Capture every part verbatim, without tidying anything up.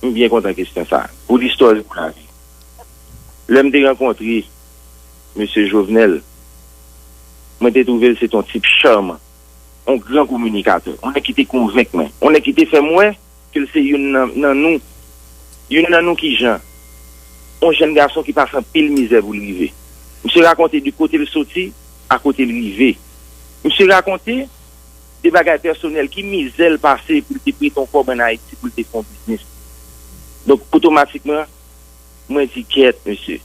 M byen kontan kesyon sa. Pou listwa, pou lavi. Lè m te rankontre mesye Jovenel, mwen te twouve l se t on tip chawman, on gran kominikatè, on nèg ki te konvenk mwen, on nèg ki te fè m wè ke l se youn nan, nan nou, youn nan nou ki jan, on jèn gason ki pase anpil mizè pou l rive. Misye rakonte de kote l soti a kote l rive. Misye rakonte de bagay pèsonèl, ki mizè l pase pou l te prete yon kòb ann Ayiti pou l te fè yon biznis. Donk, otomatikman, mwen di, kèt, mesye.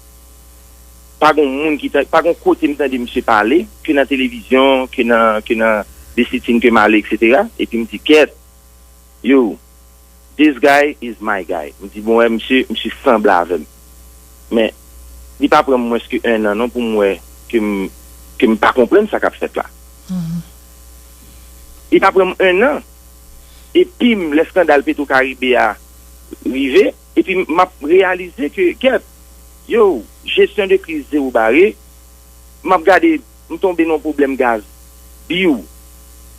Pa gon moun ki tan, pa gon kote m tande misye pale, ke nan televizyon, ke nan, ke nan de sitin ke m ale, etsetera. Epi m di, kèt, yo, this guy is my guy. M di, bon, wè, misye, misye sanble avè m. Men, li pa pran m mwens ke en an non pou m wè ke m, ke m pa konprann sa k ap fèt la. Li pa pran m en an. Epi m, lè eskandal Petro Caribe a rive, epi m ap reyalize ke, kèt, yo, jesyon de kriz zewo bare, m ap gade, m tonbe nan yon pwoblèm gaz, biw,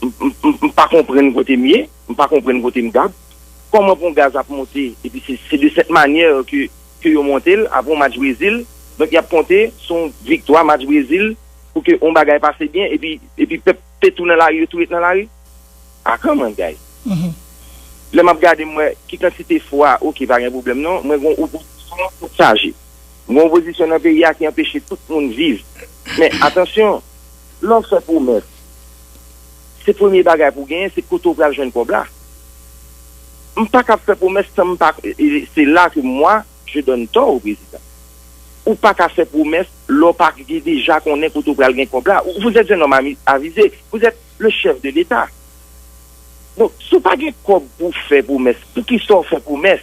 m, m, m, m pa konprann kote m ye, m pa konprann kote m gad, kòman pou yon gaz ap monte, epi se, se de sèt manyè ke, ke yo monte l, apre yon match Brezil, donk y ap konte, se yon viktwa match Brezil, pou ke yon bagay pase byen, epi, epi pèp te tou nan lari, yo tou ret nan lari. Ah, come on, guys. Lè m ap gade, m wè ki kantite fwa, oke, pa gen pwoblèm non, mwen gen yon opozisyon tèt chaje. M gen yon opozisyon nan peyi a ki anpeche tout moun viv. Men, atansyon, lè w fè pwomès, se premye bagay pou w genyen, se kote w pral jwenn kòb la. M pa kab fè pwomès san m pa, e, e, se la ke mwa, je donne tort au président. Ou pa ka fè pwomès lè w pa gen deja konnen kote w pral gen kòb la. Ou, vous êtes un homme ami-, avisé, vous êtes le chef de l'État. Donk, si w pa gen kòb pou w fè pwomès, poukisa w fè pwomès?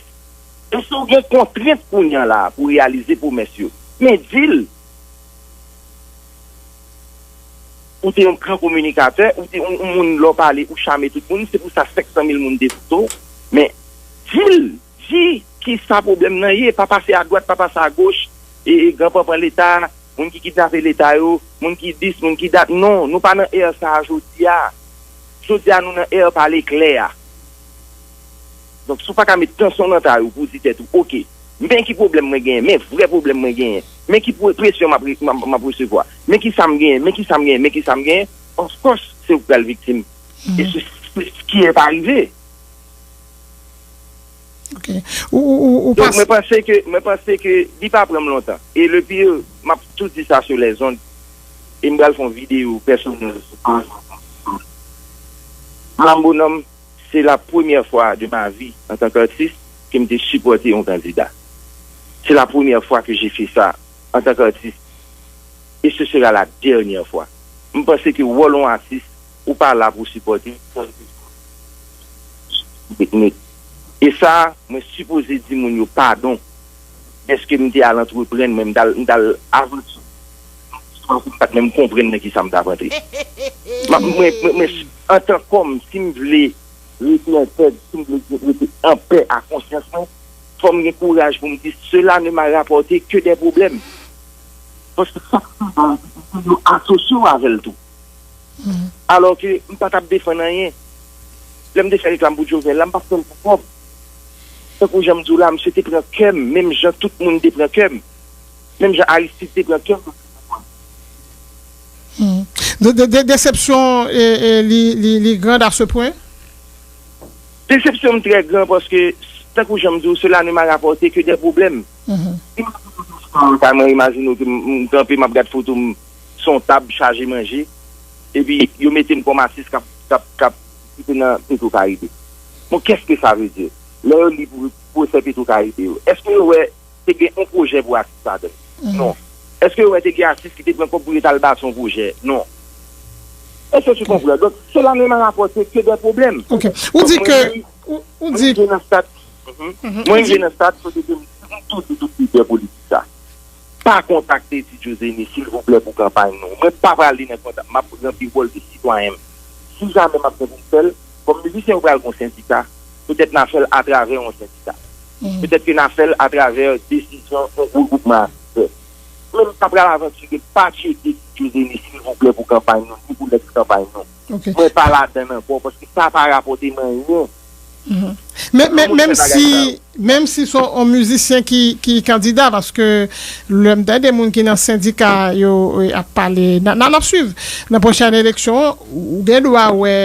E si w gen kontrent kounye a la pou w reyalize pwomès yo, men di l. Ou te yon gran kominikatè, ou te yon, yon moun lè w pale, ou chame tout moun, se pou sa senk san mil moun te vote w. Men, di l, di kisa pwoblèm nan ye, pa pase adwat, pa pase agoch, e, e gran panpan Leta, moun ki kidnape Leta yo, moun ki dis, moun ki dat. Non, nou pa nan è sa a jodi a. Jodi a, nou nan è pale klè a. Donk, si w pa ka met tansyon nan tay ou pou w di tèt ou, oke, men ki pwoblèm mwen genyen, men vrè pwoblèm mwen genyen, men ki pre-, presyon m ap re-, m ap, m ap resevwa, men ki sa m genyen, men ki sa m genyen, men ki sa m genyen, of course, se ou k pral viktim. E se, se ce qui est arrivé. Ok. Ou, ou, ou, ou Donk, pas- mwen panse ke, mwen panse ke li pa pran m lontan. E le pire, m ap tou di sa sou lèzond, e m pral fè yon videyo pèsonèl sou paj. Malam Bonhomme, c'est la première fois de ma vie, en tant qu'artiste, ke m te sipòte yon kandida. C'est la première fois que j'ai fait ça, en tant qu'artiste. Et ce sera la dernière fois. M panse ke wòl yon atis, ou pa la pou sipòte. Teknik. E sa, mwen sipoze di moun yo padon. Dèske m te al antreprann, mwen, m t al, m t al avanti. M pa t menm konprann nan kisa m t ap antre. M ap, mwen, mwen, mwen, antan kòm, si m vle rete entèg, si m vle rete anpè a konsyans mwen, fò m gen kouraj pou m di, cela ne m'a rapporté que des problèmes. Paske sa k pi ba yo asosye w avè l tou. Alò ke m pa t ap defann anyen. Lè m te fè reklam pou Jovenel la, m pa t fè l pou kòb. Tankou jan m di w la, misye te pran kè m, menm jan tout moun te pran kè m. Menm jan Aristide te pran kè m. De, de, de, desepsyon e, e, li, li, li grand à ce point? Desepsyon m trè gran paske, tankou jan m di w, cela ne m'a rapporté que des problèmes. Si m ap fè yon kay, mwen imajine w ke m, m kanpe, m ap gad foto m sou yon tab chaje manje, epi yo mete m kòm atis k ap, k ap, k ap kite nan Petro Caribe. Bon, qu'est-ce que ça veut dire? Lè yo li pou pwosè Petro Caribe yo, èske yo wè te gen yon pwojè pou atis ladan l? Non. Èske yo wè te gen atis ki te pran kòb pou yo t al bati yon pwojè? Non. Èske tu comprends? Donk, cela ne m'a rapporté que des problèmes. Ok. Ou di ke. Ou, ou di. Mwen rive nan stad. Mwen rive nan stad kote ke m di tout, tout, tout lidè politik sa. Pa kontakte Ti Djozeni, silvouplè, pou kanpay nou. Mwen pa prale nan kontak. M ap ranpli wòl de sitwayen m. Si jamè m ap gen pou m fè l, kòm mizisyen, yo pral gen yon sendika, petèt n a fè l atravè yon sendika. Petèt ke n a fè l atravè desizyon yon gwo gwoupman atè. Men m pa pral avantire, pa tcheke Ti Djozeni, silvouplè, pou kanpay nou, ni pou lèks kanpay nou. Mwen pa ladan l ankò, paske sa pa rapòte m anyen. Men, men, menm si, menm si se yon mizisyen ki, ki kandida, paske lè m tande moun ki nan sendika yo, e, ap pale, n a, n a, n ap swiv. Nan pwochèn eleksyon, ou gen dwa wè,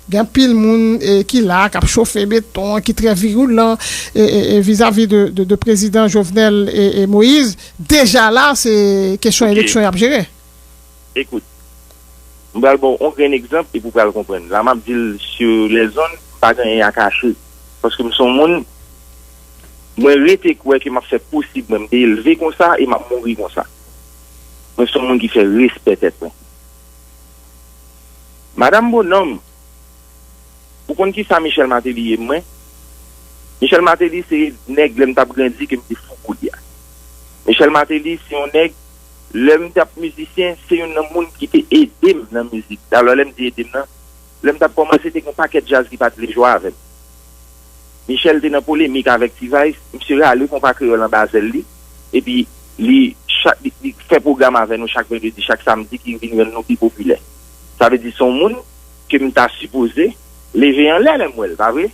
gen anpil moun, e, ki la, k ap chofe beton, ki trè virulan, e, e, e, vizavi de, de, de prezidan Jovenel e, e Moïse. Deja la, se kesyon eleksyon y ap jere. Ekout, m pral ba w yon grenn egzanp epi w pral konprann. La m ap di l sur les ondes, m pa gen anyen a kache. Paske m se yon moun, mwen rete kwè ke m ap fè posib mwen. M te elve konsa e m ap mouri konsa. Mwen se yon moun ki fè respè tèt mwen. Madanm Bonòm, ou konn kisa Michel Martelly ye mwen? Michel Martelly se nèg lè m t ap grandi ke m te fou pou li a. Michel Martelly se yon nèg, lè m t ap mizisyen, se youn nan moun ki te ede m nan mizik. Alò lè m di ede m nan, lè m t ap kòmanse te gen yon pakèt djaz ki pa t vle jwe avè m. Michel te nan polemik avèk T-Vice, misye rale konpa kreyòl anba zèl li, epi li, chak, li, li fè pwogram avè nou chak vandredi, chak samdi ki vin rann nou pi popilè. Sa vle di se yon moun ke m ta sipoze leve anlè lè m wè l, pa vre?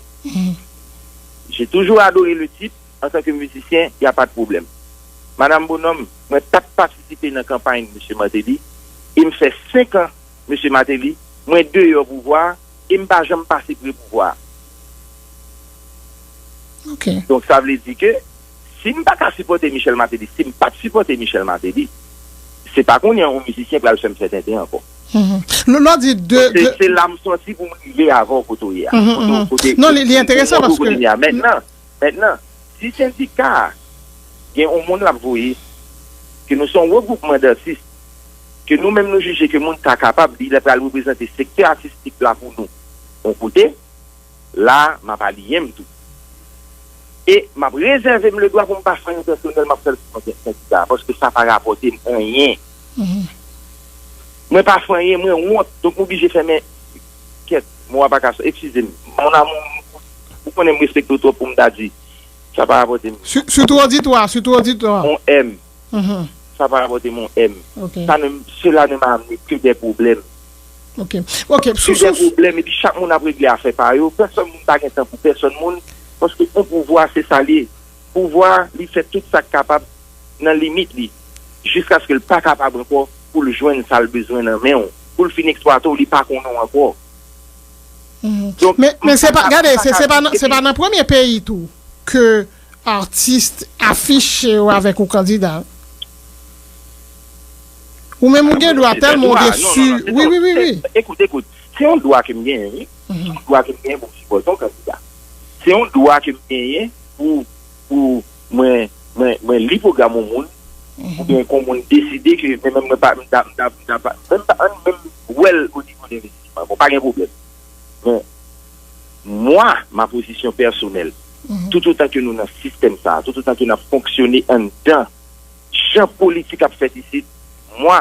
J'ai toujours adoré le type, antanke mizisyen, y a pas de problème. Madanm Bonòm, mwen pa t patisipe nan kanpay Mesye Martelly, e m fè senk an Mesye Martelly, mwen deyò pouvwa a, e m pa janm pase pre pouvwa a. Ok. Donk sa vle di ke si m pa ka sipòte Michel Martelly, si m pa t sipòte Michel Martelly, se pa kounye a yon mizisyen pral fè m fè tenten ankò. Lè w di de, Se la m sòti pou m rive avè w kote w ye a. Kote w- kote- Non, li- li enteresan kote w- paske- kote m ye a. Mentnan, mentnan, si sendika a gen yon moun l ap voye, ke nou se yon regwoupman datis, ke nou menm nou jije ke moun sa kapab, li pral reprezante sektè atistik la pou nou yon kote, la m ap aliyen m tou. E m ap rezève m ledwa pou m pa fè anyen pèsonèl, m ap fè l sou kont sendika a, paske sa pa rapòte m anyen. Mwen pa fè anyen, mwen wont, donk m oblije fèmen. Kèt, mo a pa ka sòti, eskize m. Mon amour, ou konnen m respekte w twòp pou m ta di sa pa rapòte m. Sitou oditwa, sitou oditwa. On M. Sa pa rapòte m on M. Ok. Sa ne, cela ne m'a amené que des problèmes. Ok. Ok. Sou de pwoblèm, epi chak moun ap regle afè pa yo. Pèsonn moun pa gen tan pou pèsonn moun. Paske yon pouvwa, se sa l ye. Pouvwa, li fè tout sa k kapab nan limit li. Jiskaske l pa kapab ankò pou l jwenn sa l bezwen nan men w. Pou l fin eksplwate w, li pa konnen w ankò. Men, men se pa, gade, se, se pa, nan- se pa nan premye peyi tou ke atis afiche yo avèk yon kandida. Ou menm ou gen dwa tèlman ou desu. Wi, wi, wi, wi. Ekout, ekout. Se yon dwa ke m genyen, wi. Se yon dwa ke m genyen pou m sipòte yon kandida. Se yon dwa ke m genyen pou, pou mwen, mwen, mwen li pwogram yon moun, oubyen kon moun deside ke, men menm mwen pa, m ta, m ta, m ta pa, menm pa, ann menm wè l o nivo de envestisman. Bon, pa gen pwoblèm. Men, mwa, ma pozisyon pèsonèl, tout otan ke nou nan sistèm sa, tout otan ke n ap fonksyone anndan jan politik ap fèt isit, mwa,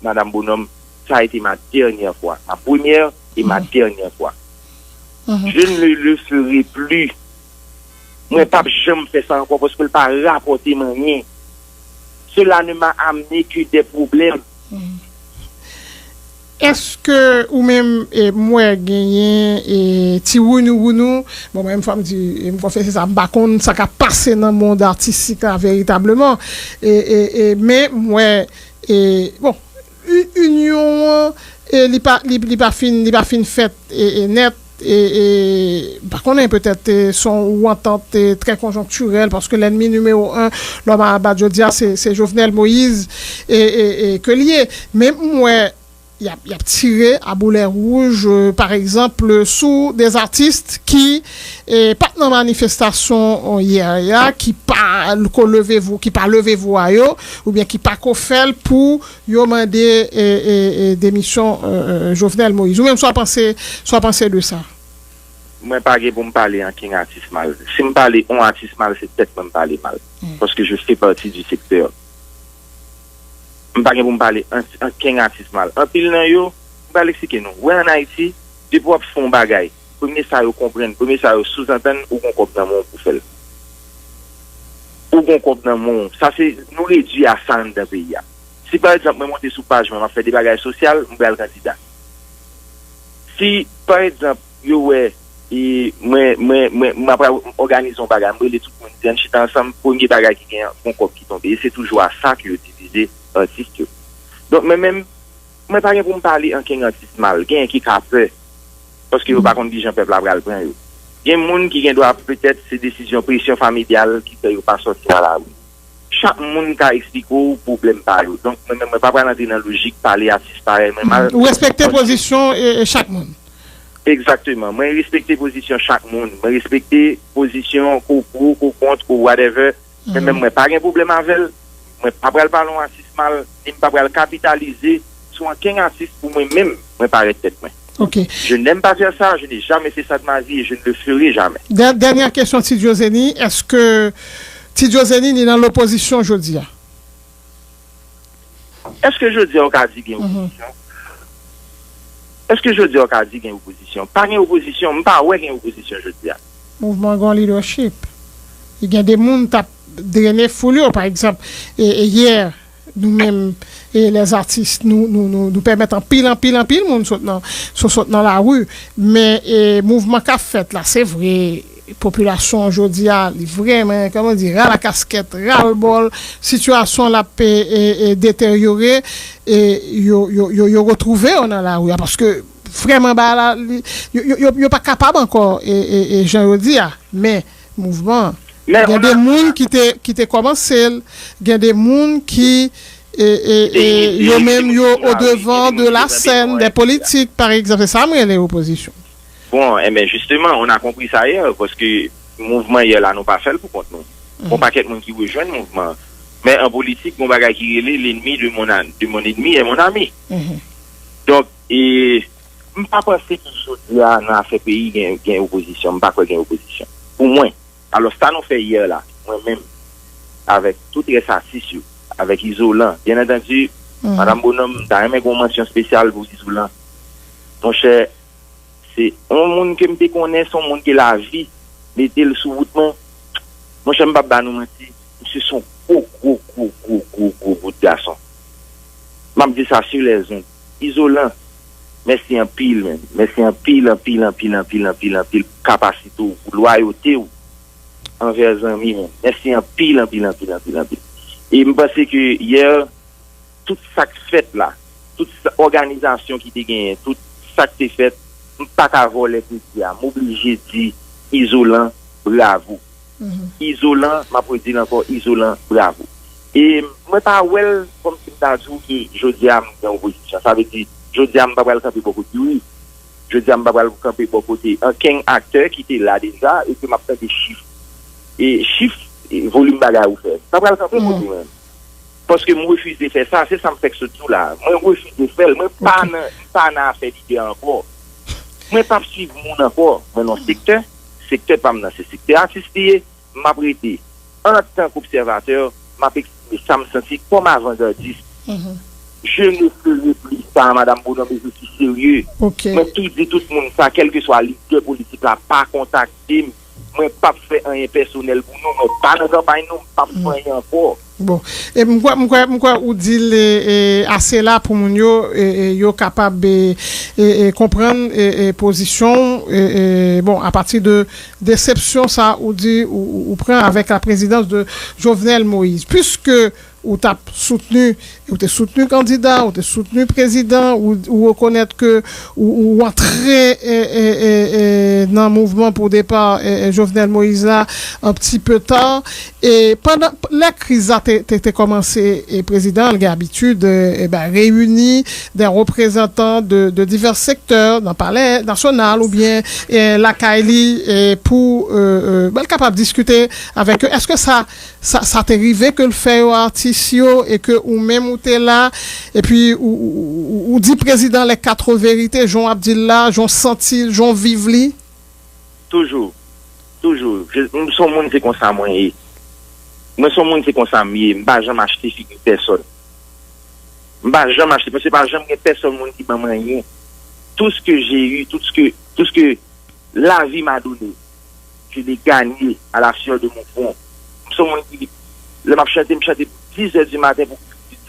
Madame Bonhomme, ça a été ma dernière fois, ma première et ma dernière fois. Je ne le ferai plus. Mwen p ap janm fè sa ankò paske l pa rapòte m anyen. Cela ne m'a amené que des problèmes. Èske ou menm, e, m wè genyen, e, ti wounou wounou, bon, mwen menm fò m di, e, m konfese sa, m pa konn sa k ap pase nan mond atistik la veritableman, e, e, e, men m wè, e, bon, inyon an, e, li pa, li, li pa fin, li pa fin fèt, e, e, nèt, e, e, m pa konnen, petèt, e, se yon antant, e, trè konjonktirèl, paske lènmi nimewo en, lòm a bat jodi a, se, se Jovenel Moïse, e, e, e, ke l ye. Men m wè, y ap, y ap tire a boulè wouj, e, pa egzanp, sou de atis ki, e, pa t nan manifestasyon, e, yè a, ki pa ko leve vwa, ki pa leve vwa yo, oubyen ki pa ko fè l pou yo mande, e, e, e, demisyon, e, e, Jovenel Moïse. Ou menm, sa w panse, sa w panse de sa? Mwen pa gen pou m pale ankenn atis mal. Si m pale yon atis mal, se tèt mwen m pale mal. Paske je fais partie du secteur. M pa gen pou m pale an- ankenn atis mal. Anpil nan yo, m pral eksplike nou. Wè ann Ayiti, depi w ap fè yon bagay, premye sa yo konprann, premye sa yo souzantann, ou gon kòb nan men w pou fè l. Ou gon kòb nan men w. Sa se, nou redui a sa anndan peyi a. Si pa egzanp, mwen monte sou paj mwen, m ap fè de bagay sosyal, m pral kandida. Si, pa egzanp, yo wè E mwen, mwen, mwen, mwen apral òganize yon bagay, mwen rele tout moun, di ann chita ansanm, premye bagay ki gen an, gon kòb ki tonbe. E se toujou a sa ke yo divize atis yo. Donk, mwen menm, mwen pa gen pou m pale ankenn atis mal. Genyen ki ka pè, paske yo pa konn kijan pèp la pral pran yo. Gen moun ki gen dwa, petèt, se desizyon, presyon familyal ki fè yo pa sòti nan lari. Chak moun ka eksplike w pwoblèm pa yo. Donk, mwen menm, mwen pa pral antre nan lojik pale atis parèy mwen mal. Ou respekte pozisyon e, e chak moun. Egzakteman. Mwen respekte pozisyon chak moun. Mwen respekte pozisyon ko pro, ko kont, ko whatever. Men menm mwen pa gen pwoblèm avè l. Mwen pa pral pale yon atis mal, ni m pa pral kapitalize sou ankenn atis pou mwen menm, mwen parèt tèt mwen. Ok. Je n'aime pas faire ça, je n'ai jamais fait ça de ma vie et je ne le ferai jamais. Dè- Dènyè kesyon, Ti Diozeni, èske Ti Diozeni li nan lopozisyon jodi a? Èske jodi a ou ka di gen opozisyon? Èske jodi a ou ka di gen opozisyon? Pa gen opozisyon, m pa wè gen opozisyon jodi a. Mouvman gen yon leadership. Gen de moun t ap drene foul yo, pa egzanp, e, e yè, nou menm, e lèzatis, nou, nou, nou, nou pèmèt anpil, anpil, anpil moun sot nan, sot, sot nan lari. Men, e, mouvman k ap fèt la, se vre, popilasyon jodi a, li vrèman, kòman di, ras la kaskèt, ras l bò l, sitiyasyon l ap, e, e, e, deteryore, e yo, yo, yo, yo retwouve yo nan lari a, paske vrèman, bagay la, li, yo, yo, yo, yo pa kapab ankò, e, e, e, jan yo di a, men, mouvman, gen de moun ki te, ki te kòmanse l, gen de moun ki, e, e, e, yo menm, yo au devant de la scène des politiques, par exemple. Se sa m rele opozisyon. Bon, enben, jisteman, on a compris sa yè, paske mouvman yè la, nou pa fè l pou kont nou. Gon pakèt moun ki rejwenn mouvman an. Men an politik, gon bagay ki rele l'ennemi de mon, a- de mon ennemi est mon ami. Donk, e, m pa panse ke jodi a, nan afè peyi, gen, gen opozisyon. M pa kwè gen opozisyon. Pou mwen, alò, sa nou fè yè la, mwen menm, avèk tout rès atis yo, avèk Izolan, byen antandi, Madanm Bonòm, m ta renmen gon mansyon espesyal pou Izolan. Monchè, se yon moun ke m te konnen, se yon moun ke lavi mete l sou wout mwen. Monchè, m p ap ba nou manti, misye se yon gwo, gwo, gwo, gwo, gwo, gwo, gwo bout gason. M ap di sa sur les ondes. Izolan, mèsi anpil, menn. Mèsi anpil, anpil, anpil, anpil, anpil, anpil pou kapasite w, pou lwayote w anvè zanmi, menn. Mèsi anpil, anpil, anpil, anpil, anpil. E m panse ke yè, tout sa k fèt la, tout sa, òganizasyon ki te genyen, tout sa k te fèt, m pa ka vòlè kredi a. M oblije di Izolan, bravo. Izolan, m ap redi l ankò, Izolan, bravo. E mwen pa wè l kòmsi m ta di w ke jodi a m gen opozisyon. Sa vle di, jodi a m pa pral kanpe bò kote Youri. Jodi a m pa pral kanpe bò kote ankenn aktè ki te la deja e ke m ap tande chif, e chif, e volim bagay ou fè. M pa pral kanpe kote w menm. Paske m refize fè sa, se sa m fèk sot di w la. Mwen refize fè l. Mwen pa nan, m pa nan afè lidè ankò. Mwen p ap swiv moun ankò. Mwen nan sektè, sektè pa m nan se sektè atis li ye. M ap rete antank obsèvatè, m ap eksprime sa m santi kòm avangardis. Je ne ferai plus ça, Madame Bonhomme, et je suis sérieux. Mwen tou di tout moun sa, kèlkeswa lidè politik la, pa kontakte m. Mwen p ap fè anyen pèsonèl pou nou, mwen pa nan kanpay nou, m p ap fè anyen ankò. Bon, e m kwè, m kwè, m kwè ou di l e, e, ase la pou moun yo, e, e, yo kapab e, e, e, konprann e, e, pozisyon w, e, e, bon, apati de desepsyon sa ou di ou, ou, ou pran avèk la prezidans de Jovenel Moïse. Piske ou t ap soutni, ou te soutni kandida, ou te soutni prezidan, ou, ou rekonèt ke ou, ou antre e, e, e, e, nan mouvman pou depa e, e, Jovenel Moïse la un petit peu tard. E pandan lè kriz la te, te, te kòmanse, e prezidan an gen abitid e, e, ben, reyini des représentants de, de divers secteurs nan Palè Nasyonal oubyen e, lakay li e, pou e, e, ben, l kapab diskite avèk yo. Èske sa, sa, sa te rive ke l fè yo atis yo e ke ou menm ou te la, epi ou, ou, ou, ou di prezidan les quatre vérités, jan w ap di l la, jan w santi l, jan w viv li? Toujou. Toujou. Je, m se yon moun, se konsa mwen ye. Mwen se yon moun, se konsa m ye. M pa janm achte figi pèsòn. M pa janm achte, paske pa janm gen pèsòn moun ki ban m anyen. Tout ce que j'ai eu, tout ce que, tout ce que la vie m'a donné, je l'ai gagné à la sueur de mon front. M se yon moun ki, lè m ap chante, m chante pou dizè di maten, pou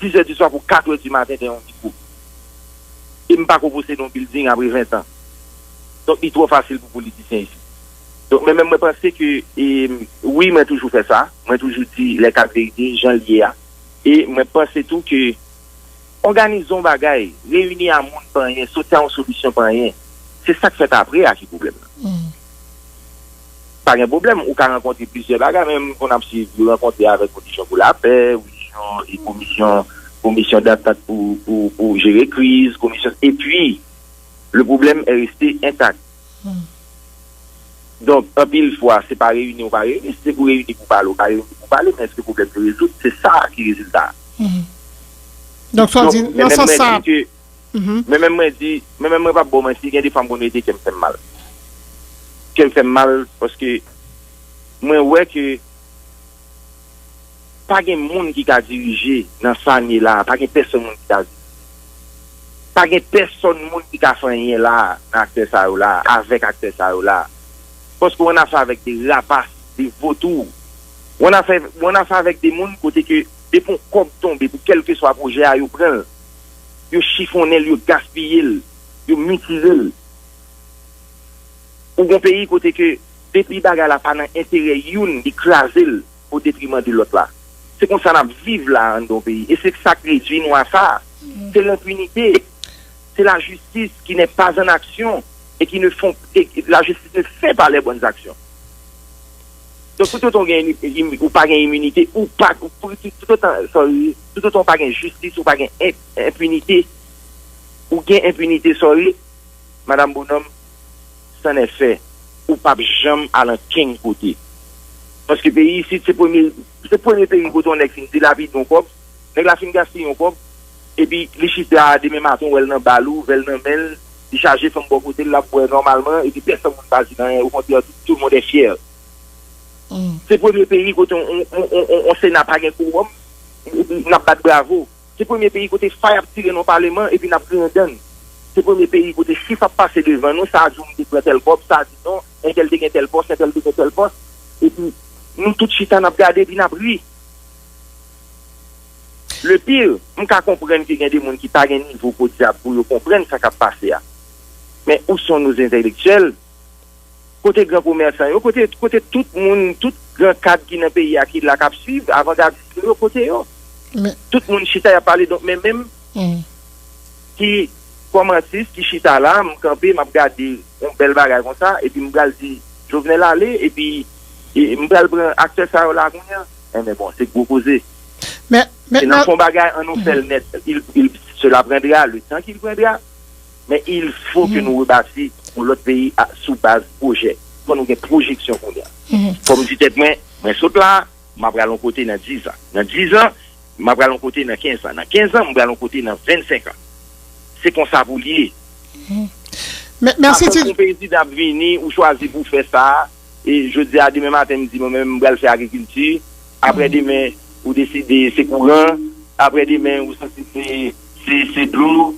dizè di swa, pou katrè di maten, dèyè yon mikwo. E m pa ko posede yon building apre ven tan. Donk, li twò fasil pou politisyen isit. Donk, men menm mwen panse ke, e, wi, mwen toujou fè sa. Mwen toujou di les quatre vérités, jan l ye a. E mwen panse tou ke òganize yon bagay, reyini a moun pa anyen, soti a yon solisyon pa anyen. Se sa k fèt apre a ki pwoblèm nan. Pa gen pwoblèm, ou ka rankontre plizyè bagay, men m konn ap swiv, yo rankontre avèk Komisyon pou Lapè, Komisyon, e Komisyon, Komisyon Dantant pou, pou, pou jere kriz, Komisyon, epi, le pwoblèm è reste entak. Donk, anpil fwa, se pa reyini ou pa reyini, si se pou reyini pou pale, ou ka reyini pou pale, men èske pwoblèm yo rezoud? Se sa ki rezilta a. Donk, sa w di, nan sans sa, men menm mwen di, men menm mwen p ap ba w manti, gen de fwa m konn rete kè m fè m mal. Kè m fè m mal, paske mwen wè ke pa gen moun ki ka dirije nan sa n ye la a, pa gen pèsonn moun ki ka dirije. Pa gen pèsonn moun ki ka fè anyen la a, nan aktè sa yo la a, avèk aktè sa yo la a. Paske w annafè avèk de rapas, de votou. W annafè, w annafè avèk de moun kote ke depi yon kòb tonbe pou kèlkeswa pwojè a, yo pran l, yo chifonnen l, yo gaspiye l, yo mitire l. Ou gon peyi kote ke depi bagay la pa nan enterè youn, li kraze l o detriman de lòt la. Se konsa n ap viv la anndan yon peyi. E se sa k redui nou a sa. Se lenpinite. Se lajistis ki n'est pas en action et qui ne font, et la justice ne fait pas les bonnes actions. Donk, toutotan w gen, im- ou pa gen iminite, ou pa, ou, tout, toutotan, sorry, toutotan w pa gen jistis, ou pa gen en- enpinite, ou gen enpinite, sorry, Madanm Bonòm, san nèfè, ou p ap janm al ankenn kote. Paske peyi isit, se premye, se premye peyi kote yon nèg fin dilapide yon kòb, nèg la fin gaspiye yon kòb, epi li chita demen maten, ou wè l nan bal ou, vè l nan men l, li chaje fanm bò kote l, l ap bwè nòmalman, epi pèsonn moun pa di l anyen, okontrè, tout, tout moun è fyè. Se premye peyi kote yon, yon, yon, yon, yon Sena pa gen kowòm, epi n ap bat bravo. Se premye peyi kote fay ap tire nan paleman epi n ap ri anndan n. Se premye peyi kote chif ap pase devan nou, sa a di w m te pran tèl kòb, sa a di non, entèl te gen tèl pòs, entèl te gen tèl pòs. Epi nou tout chita n ap gade epi n ap ri. Le pire, m ka konprann ke gen de moun ki pa gen nivo podyab pou yo konprann sa k ap pase a. Men où sont nos intellectuels? Kote gran komèsan yo? Kote, kote tout moun, tout gran kad ki nan peyi a ki la k ap swiv, avangadis yo, kote yo? Tout moun chita y ap pale, donk men menm ki kòm atis ki chita la, m kanpe, m ap gade yon bèl bagay konsa, epi m pral di Jovenel ale, epi e, m pral pran aktè sa yo la kounye a. Enben bon, se gwo koze. Men, men, Se nan men, fon bagay, an nou fè l nèt. Il, il, cela prendra le temps qu'il prendra. Men il faut que nou rebati yon lòt peyi a, sou baz pwojè. Fò nou gen pwojeksyon kounye a. Fò m di tèt mwen, mwen sot la, m ap pral yon kote nan diz an. Nan diz an, m ap pral yon kote nan kenz an. Nan kenz an, m pral yon kote nan vennsenk an. Se konsa pou l ye. Men, mèsi, Apre, ti- yon prezidan ap vini, ou chwazi pou fè sa, e jodi a, demen maten, m di, mwen menm, m pral fè agrikilti. Apre demen, ou deside, se kouran. Apre demen, ou santi se, se, se dlo.